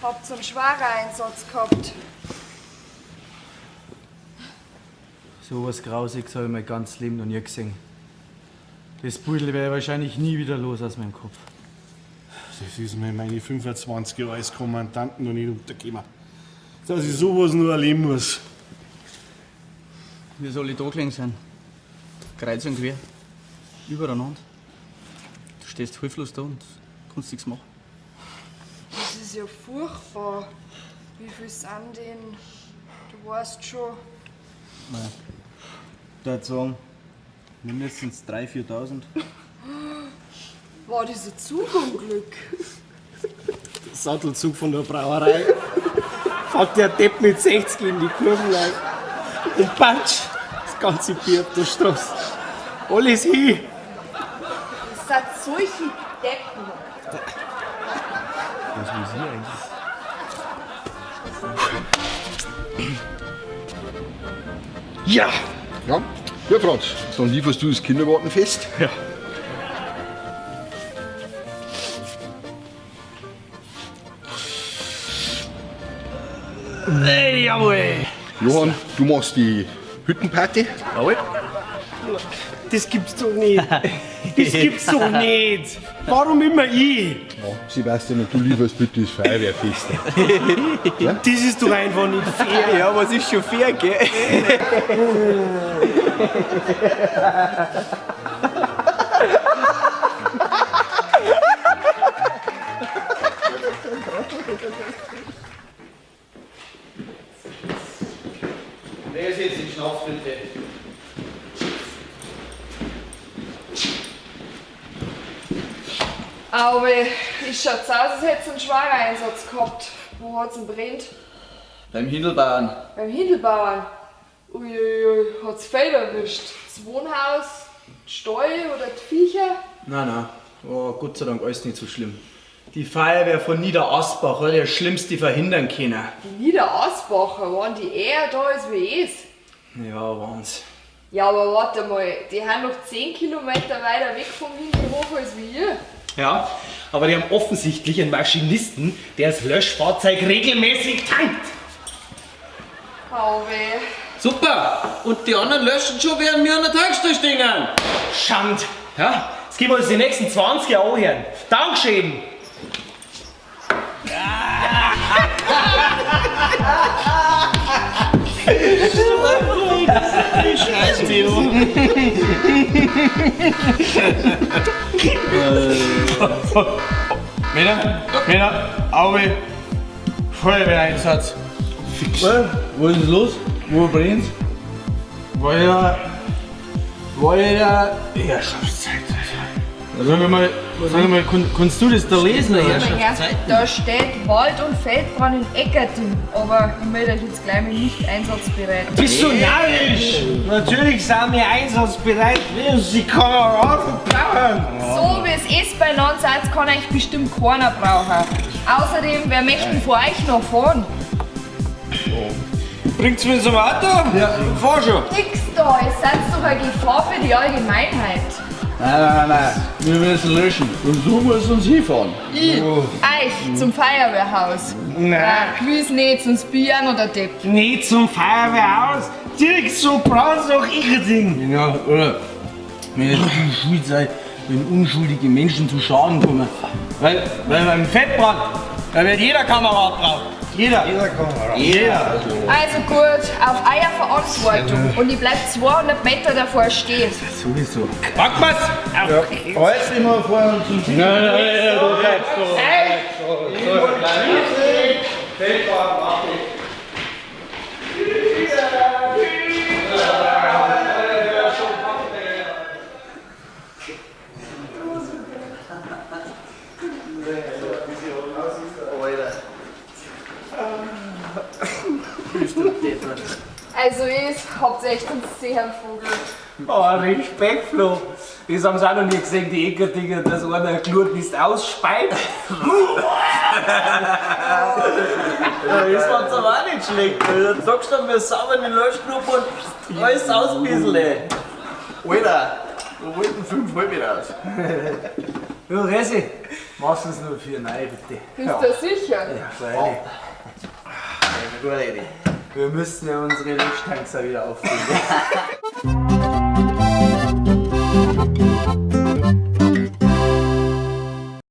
Habt einen schweren Einsatz gehabt. So was Grausiges habe ich mein ganzes Leben noch nie gesehen. Das Pudel wäre wahrscheinlich nie wieder los aus meinem Kopf. Das ist mir in meine 25 Jahre als Kommandanten noch nicht untergekommen. Dass ich sowas nur erleben muss. Wie soll ich da gelegen sein? Kreuz und quer. Übereinander. Du stehst hilflos da und kannst nichts machen. Das ist ja furchtbar. Wie viel sind denn? Du weißt schon. Da sagen, mindestens 3.000, 4.000. War das ein Zugunglück? Sattelzug von der Brauerei. Fährt der Depp mit 60 in die Kurven rein. Und patsch, das ganze Bier auf der Straße. Alles hin. Das sind solche Deppen. Was will sie eigentlich? Ja! Ja, ja Franz, dann lieferst du das Kindergartenfest. Ja. Hey, jawohl. Johann, du machst die Hüttenparty. Jawohl. Das gibt's doch nicht. Das gibt's doch nicht. Warum immer ich? Ja, Sebastian, und du lieferst bitte das Feuerwehrfest. Das ist doch einfach nicht fair. Ja, was ist schon fair, gell? Wer ist jetzt den Schnaps bitte? Aber es schaut aus, als hätt's einen schweren Einsatz gehabt. Wo hat's denn brennt? Beim Hindelbauern. Beim Hindelbauern. Uiuiui, hat's Feld erwischt. Das Wohnhaus, die Stall oder die Viecher? Nein, nein. Oh, Gott sei Dank alles nicht so schlimm. Die Feuerwehr von Niederasbach hat ja das Schlimmste verhindern können. Die Niederasbacher waren die eher da als wie es. Ja, waren's. Ja, aber warte mal, die haben noch 10 Kilometer weiter weg vom Hindelhof als wir. Ja, aber die haben offensichtlich einen Maschinisten, der das Löschfahrzeug regelmäßig tankt. Au weh. Super! Und die anderen löschen schon, während wir an der Tankstelle stehen. Schand. Ja, das geben wir uns die nächsten 20 Jahre anhören. Dankeschön. Männer, Männer, Auge, Feuerwehreinsatz. Fix. Was ist los? Wo brennt's? War ja. War ja. Herrschaftszeit. Sag mal, kannst du das da lesen? Mal her, da steht Wald- und Feldbrand in Eckerting, aber ich melde euch jetzt gleich mal nicht einsatzbereit. Bist du narrisch? Natürlich sind wir einsatzbereit, wir sind die Kameraden brauchen. So wie es ist beieinander seid, kann euch bestimmt keiner brauchen. Außerdem, wer möchte denn vor euch noch fahren? Bringt's mir zum Auto? Ja. Fahr schon. Nix da, ihr seid doch eine Gefahr für die Allgemeinheit. Nein, nein, nein, nein. Wir müssen löschen. Und du musst uns hinfahren. Ich, euch zum Feuerwehrhaus. Nein. Gewiss nicht, sonst bin ich auch noch der Depp. Nicht zum Feuerwehrhaus, direkt zum Brandsack Echerding. Ja, oder? Wenn es die schuld sei, wenn unschuldige Menschen zu Schaden kommen. Weil beim Fettbrand, da wird jeder Kamerad drauf. Jeder. Jeder Kamerad. Jeder. Also gut, auf euer Verantwortung. Und ich bleib 200 Meter davor stehen. Sowieso. Pack mal's. Ja. Heute immer vorher zum Nein, nein, nein, du bleibst da. Feldbrand, mach ich. Also ich habt echt einen Seeherrnvogel. Oh, Respekt, Flo. Das haben sie auch noch nie gesehen, die Eckerdinger, dass einer Glutmist ausspeit. Ja, das war's aber auch nicht schlecht. Da sagst du dann, wir sauber den Löschgruppe und alles ausbisseln. Alter, da wollten 5 halb raus. Ja, Resi, Machst uns nur vier nein, bitte. Bist du sicher? Ja, freilich. Gute Idee. Wir müssen ja unsere Löschtanks auch wieder auffüllen.